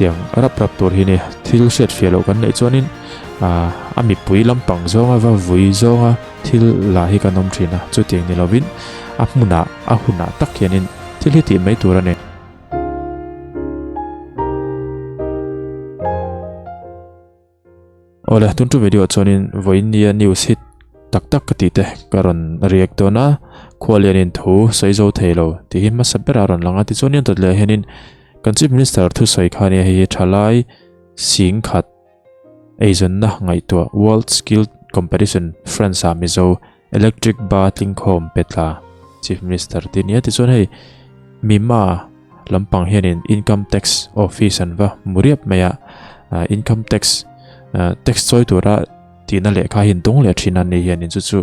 Tiang rap rap tur hi ni thil hriat fiah loh kan neih chuanin a mipui lampang zawnga va vui zawnga thil lah hi kan awm thin a, chutiang ni lovin a hmunah a hunah tak hianin thil hi tih mai tur a ni. Awle, tun tu video chuanin vawiin nia news hit tak tak ka tih te ka rawn react dawn a, khualianin thu sawi zo thei lo tih hi hmasa berah a rawn lang a, tichuan in dawt leh hianin kan chief minister thusawi kha nia hei hi thalai sing khat eizawnna ngaihtuah world skill competition France ah Mizo electric ba tlingkhawm pe tla chief minister tih nia tichuan hei mima lampang hianin income tax office an va hmu riap mai a income tax tax chawi tura tihna lehkha hi an dawng leh thin a ni hianin chu chu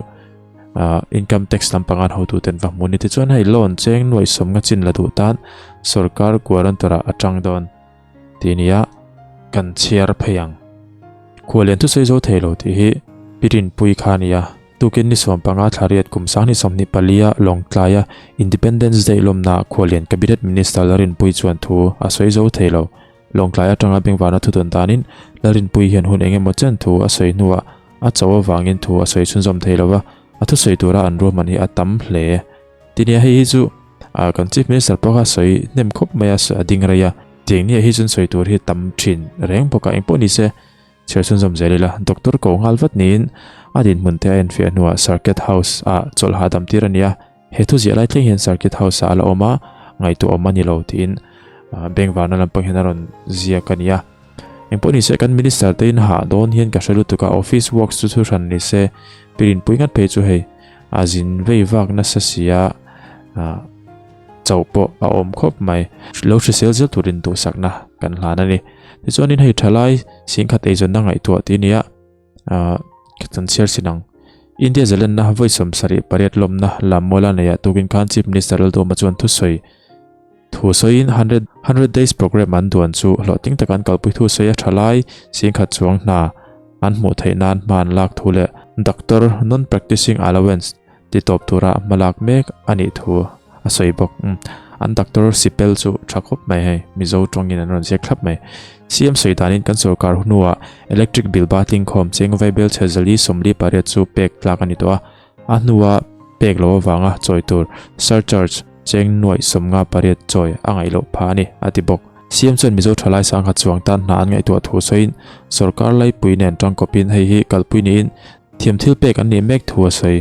income tax lampang an hotu ten va hmu ni tichuan hei loan cheng nuaih sawm nga chin la duh tan sorkar guarantor ah a tang dawn. Ti nia kan chhiar phei ang. Khualian thusawi zo thei lo tih hi Pi Rinpuii kha a nia. Tukin ni 15 thla riat kum sang ni 24 a Lawngtlaia Independence Day lawmnaah Khualian Cabinet Minister Larinpuii chuan thu a sawi zo thei lo. Lawngtlai atanga bengvarna thudawn danin Larinpuii hian hun eng emaw chen thu a sawi hnuah a cho avangin thu a sawi chhunzawm thei lo va, a thusawi tura an ruahman hi a tam hle. Ti nia hei hi chu kan Chief Minister pawh kha sawi hnem khawp mai a, a ding rei a. Tiang nia hi chuan sawi tur hi tam thin reng bawk a, engpawh ni se chhiar chhunzawm zel ila. Doctor ko nghal vat niin a dinhmun te a enfiah hnuah Circuit House ah chawlh hahdam tir a ni a, he thu ziah lai thleng hian Circuit House ah a la awm a, ngaihtuah awm a ni lo tiin bengvarna lampang hian a rawn ziak a ni a. Engpawh ni se kan Minister te in hah dawn hian ka hre lutuk a, office works chu thu hran ni se, pirinpui ngat phei chu hei a zin vei vak nasa sia chauh pawh a awm khawp mai. Lo hrisel zel turin duhsakna kan hlan a ni. Tichuanin hei thalai singkhat eizawnna ngaihtuah tih nia kan chhiar sin ang. India zalenna vawi 78 lawmna Lammuala neihah tukin khan Chief Minister Lalduhoma chuan thusawi Thu sawiin 100 Days Programme an duan chu hlawhtling taka an kalpui thu sawi a tha lai, singkhat chuang hna an hmuh theih nan hma an lak thu leh Doctor Non-Practicing Allowance ti tawp tura hma lak mek a nih thu a sawi bawk. An doctor sipel chu tha khawp mai hei, Mizo tawngin an rawn ziak thlap mai. CM sawi danin kan sorkar hnuah electric bill ba tlingkhawm cheng vaibel chhe zali 48 chu pek tlak a ni tawh a, A hnua pek loh avanga chawi tur surcharge cheng nuaih 58 chawi a ngaih loh phah a ni, a ti bawk. CM chuan Mizo thalai sangha chuang tan hna an ngaihtuah thu sawiin sorkar laipui nen tangkawpin hei hi kalpui niin thiam thil pek an nih mek thu a sawi.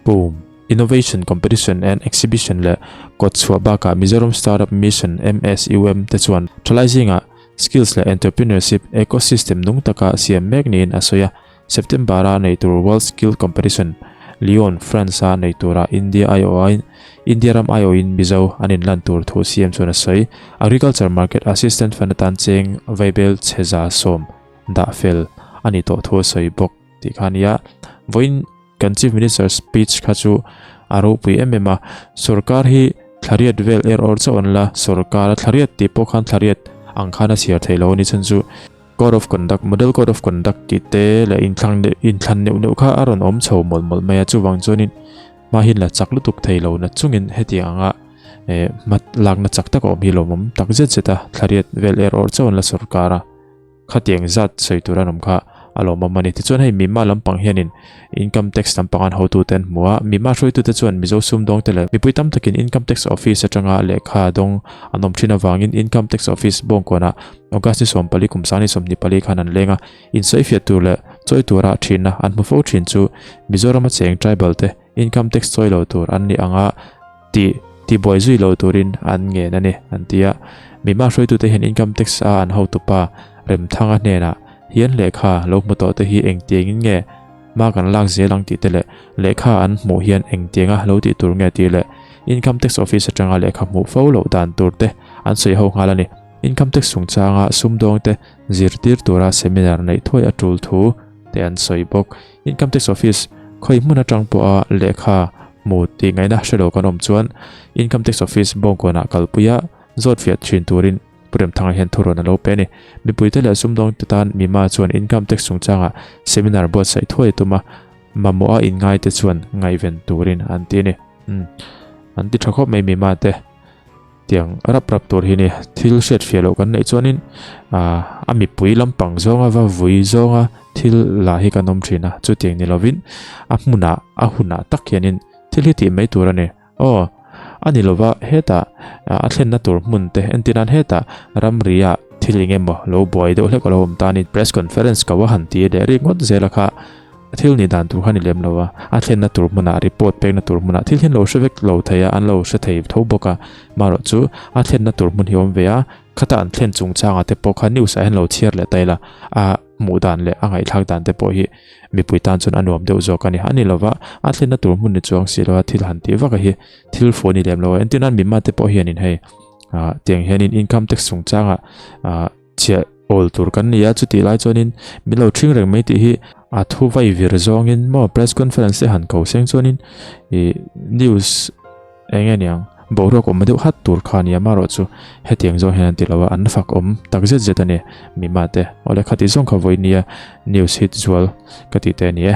Boom! Innovation Competition and Exhibition leh kawtchhuah bakah Mizoram Startup Mission, MSUM, te chuan thalai zingah skills leh entrepreneurship ecosystem nung taka siam mek niin a sawi a. September-a nei tur World Skill Competition, Lyon, France-a nei tura India aiawhin India ram aiawhin Mizo an inlan tur thu CM chuan a sawi. Agriculture Market Assistant Fund atan cheng vaibel chhe 110 dah fel a ni tawh thu a sawi bawk tih kha a ni a. Vawiin kan Chief Minister speech kha chu a ropui em em a, sorkar hi thlariat vel er awr chauh an la, sorkar a thlariat tih pawh khan thlariat ang khan a chhiar theih lo a ni chhan chu. Code of Conduct, Model Code of Conduct tih te leh inthlang inthlan neuh neuh kha a rawn awm chho mawlh mawlh mai a, chuvang chuanin hma hi la chak lutuk thei lo na chungin hetiang anga eh hma lakna chak tak a awm hi lawmawm tak zet zet a, thlariat vel er awrh chauh an la sawrkar a, khatiang zat sawi tur an awm kha a lawmawm a ni. Tichuan hei mima lampang hianin Income Tax lampang an hotute an hmu a, mima hruaitute chuan Mizo sumdawngte leh mipui tam takin Income Tax Office atanga lehkha dawng an awm thin avangin Income Tax Office bawngkawnah August ni 14 kum sang ni 24 khan an leng a, insawifiah tur leh chawi tura thinna an hmu fo thin chu Mizorama cheng tribal te Income Tax chawi lo tur an ni anga tih tibuai zui lo turin an ngen a ni, an ti a. Mima hruaitute hian Income Tax a an hotupa Remthanga hnenah hian lehkha lo hmu tawh te hi engtiangin nge hma kan lak zel ang tih te leh lehkha an hmuh hian engtianga lo tih tur nge tih leh Income Tax Office atanga lehkha hmuh fo loh dan tur te an sawi ho nghal a ni. Income Tax chungchanga sumdawngte zirtir tura seminar neih thuai a tul thu te an sawi bawk. Income Tax Office khawi hmun atang pawha lehkha hmu tih ngaihna hre lo kan awm chuan Income Tax Office bawngkawnah kalpuia zawt fiah thin turin Pu Remthanga hian thurawn a lo pe a ni. Mipuite leh sumdawngte tan Mima chuan Income Tax chungchangah seminar buatsaih thuai a tum a, mamawha inngaite chuan ngaihven turin an ti a ni. Umm, an ti tha khawp mai Mima te. Tiang rap rap tur hi ni thil hriat fiah loh kan neih chuanin ah a mipui lampang zawnga va vui zawnga thil lah hi kan awm thin a, chutiang ni lovin a hmunah a hunah tak hianin thil hi tih mai tur a ni. Aw a ni lova hetah a thlenna tur hmun te entir nan hetah ramri ah thil eng emaw lo buai deuh hlek a lo awm ta a ni. Press conference ko a han ti leh rik ngawt zel a kha. Thil nih dan tur kha ni lem lo a, a thlenna tur hmunah, report pekna tur hmunah thil hi an lo hre vek lo thei a, an lo hre thei tho bawk a. Marawh chu a thlenna tur hmun hi awm ve a, khata an thlen chungchangah te pawh kha news ah hian lo chhiar leh ta ila, a hmuh dan leh a ngaihthlak dan te pawh hi mipui tan chuan a nuam deuh zawk a ni. A ni lova, a thlenna tur hmun ni chuang si lo a thil han tih vak a hi thil fuh a ni lem lo a. Entirnan mimma te pawh hianin hei ah tiang hianin income tax chungchangah ah Chhiah awl tur kan ni a, chutih lai chuanin min lo ṭhing reng mai tih hi a thu vai vir zawngin maw press conference te han ko seng chuanin ih news eng nge niang boruak awm deuh hat tur kha nia marawh chu hetiang zawng hian an ti lo a, an fak awm tak zet zet a ni mima te awle khati zawng kha vawi nia news hit zual ka tih te a ni e.